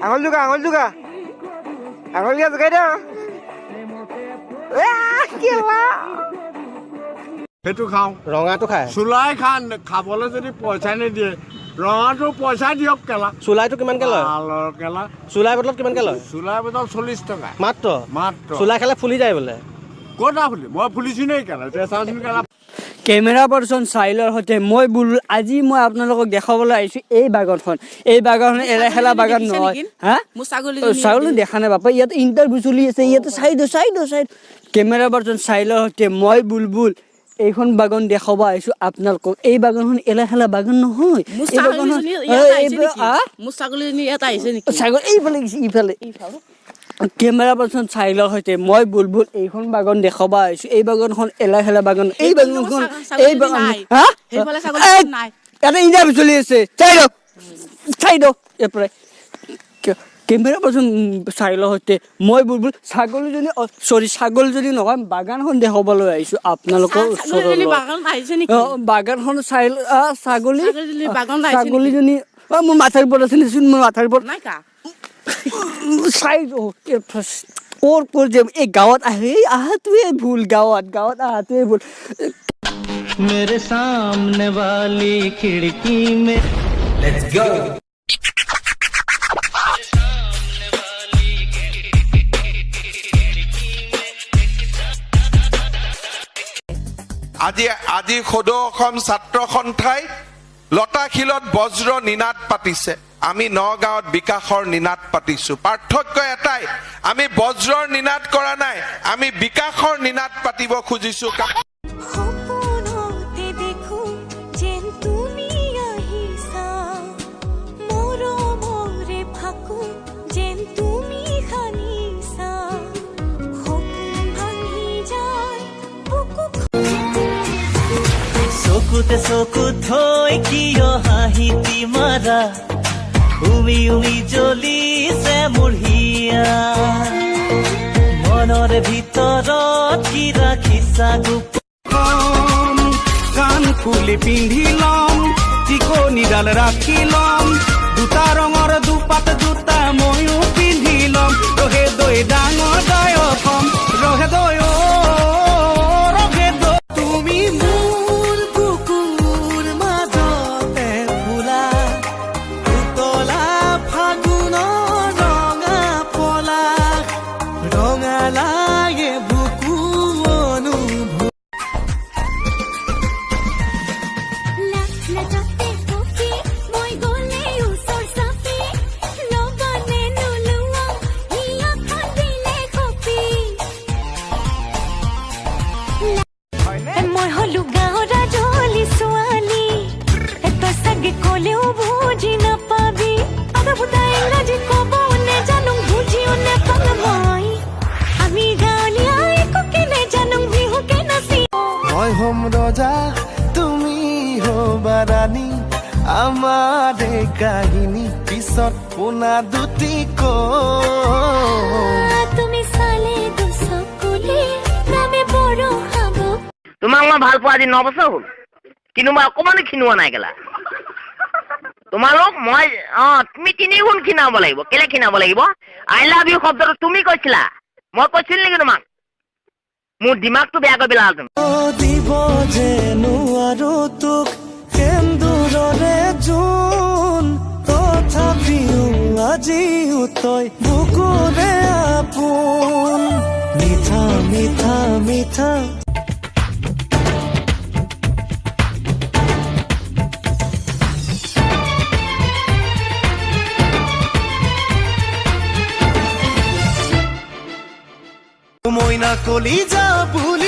আঙুল জোকা, আঙুল জোকা, আঙুল দিয়া জোকাই দে। সেইটো খাওঁ, ৰঙাটো খায়, চুলাই খান খাবলৈ যদি পইচা নিদিয়ে ৰঙাটো পইচা দিয়ক কেলা। চুলাইটো কিমানকে লয়? কেলা চুলাই বটলত কিমানকে লয়? চুলাই বটল 40 টকা মাত্ৰ। মাত্ৰ চুলাই খালে ফুলি যায় বোলে। ক'ত ফুলি? মই ফুলিছো নেকি কেলা? এতিয়া চাওঁচোন কেলা। কেমেৰা পাৰ্চন চাইলৰ সৈতে মই বুলবুল। আজি মই আপোনালোকক দেখাবলৈ আহিছোঁ এই বাগানখন। এই বাগানখন এৰেখেলা বাগান নহয়। হা, ছাগলী দেখা নাই বাপা। ইয়াত ইণ্টাৰভিউ চলি আছে, ইয়াতে চাই দিওঁ, চাই দিওঁ, চাই। কেমেৰা পাৰ্চন চাইলৰ সৈতে মই বুলবুল এইখন বাগান দেখাব আহিছোঁ আপোনালোকক। এই বাগানখন এলেখেলা বাগান নহয়। এই বাগানখন ছাগলী এইফালে গৈছে, ইফালে। কেমেৰা পাৰ্চন চাইলৰ সৈতে মই বুলবুল এইখন বাগান দেখাব আহিছোঁ। এই বাগানখন এলাখেলা বাগান। এই বাগানখন, এই বাগান, হা, ইয়াতে ইণ্টাৰভিউ চলি আছে। চাই দিয়ক, চাই দিয়ক ইয়াৰ পৰাই। কেমেৰা পাৰ্চন চাইলৰ সৈতে মই বুলবুল ছাগলীজনী, চৰি ছাগলীজনী নহয়, বাগানখন দেখাবলৈ আহিছোঁ আপোনালোকৰ ওচৰলৈ। বাগানখন চাই ছাগলী, ছাগলীজনী মোৰ মাথাৰ ওপৰত আছে দেচোন, মোৰ মাথাৰ ওপৰত চাই ক'ৰ ক'ৰ যে এই গাঁৱত আহে, এই অহাটোৱে ভুল, গাঁৱত গাঁৱত অহাটোৱে ভুল। মেৰে সামনে ৱালি খিড়কি মে let's go. আজি আজি সদৌ অসম ছাত্ৰ সন্থাই লতাশিলত বজ্ৰ নিনাদ পাতিছে, আমি নগাঁৱত বিকাশৰ নিনাদ পাতিছো। পাৰ্থক্য এটাই, আমি বজ্ৰৰ নিনাদ কৰা নাই, আমি বিকাশৰ নিনাদ পাতিব খুজিছো। চকুতে চকু থৈ কিয় হাঁহিটি মাৰা, উমি উমি জ্বলিছে মোৰ হিয়া, মনৰ ভিতৰত কি ৰাখিছা গোপন। কাণ ফুলি পিন্ধি ল'ম, টিকনিডাল ৰাখি ল'ম, দুটা ৰঙৰ দুপাত জোতা ময়ো পিন্ধি ল'ম। ৰহে দৈ ডাঙৰ গায়ক হ'ম, ৰহে দৈ অ ৰহে দৈ। তুমি মোৰ বুকুৰ মাজতে ফুলা উতলা ফাগুনৰ ৰঙা পলাশ, ৰঙা লাগে বুকু অনুভৱ। মই হলো গাঁৱৰ জলি ছোৱালী, তই চাগে ক'লেও বুজি নাপাবি। আধা ফুটা ইংৰাজী ক'ব নেজানো, বুজিও নেপাম মই। আমি গাঁৱলীয়া একোকে নেজানো, বিহুকে নাচি। মই হ'ম ৰজা, তুমি হ'বা ৰাণী, আমাৰ এই কাহিনী পিছত শুনা দুটি তুমি চালে দুচকুলে নামে বৰষাব। তোমাক মই ভাল পোৱা আজি 9 বছৰ হ'ল, কিন্তু মই অকণমানো ক্ষীণোৱা নাই কেলা। তোমালোক মই তুমি 3 গুণ ক্ষীণাব লাগিব। কেলে ক্ষীণাব লাগিব? I love you শব্দটো তুমি কৈছিলা, মই কৈছিলো নেকি তোমাক? মোৰ দিমাগটো বেয়া কৰি পেলালা তুমি। দিব যে নোৱাৰো তোক সেন্দুৰৰে জোন, তথাপিও আজিও তই বুকুৰে আপোন। মিঠা মিঠা মিঠা। মইনা কলিজা বুলি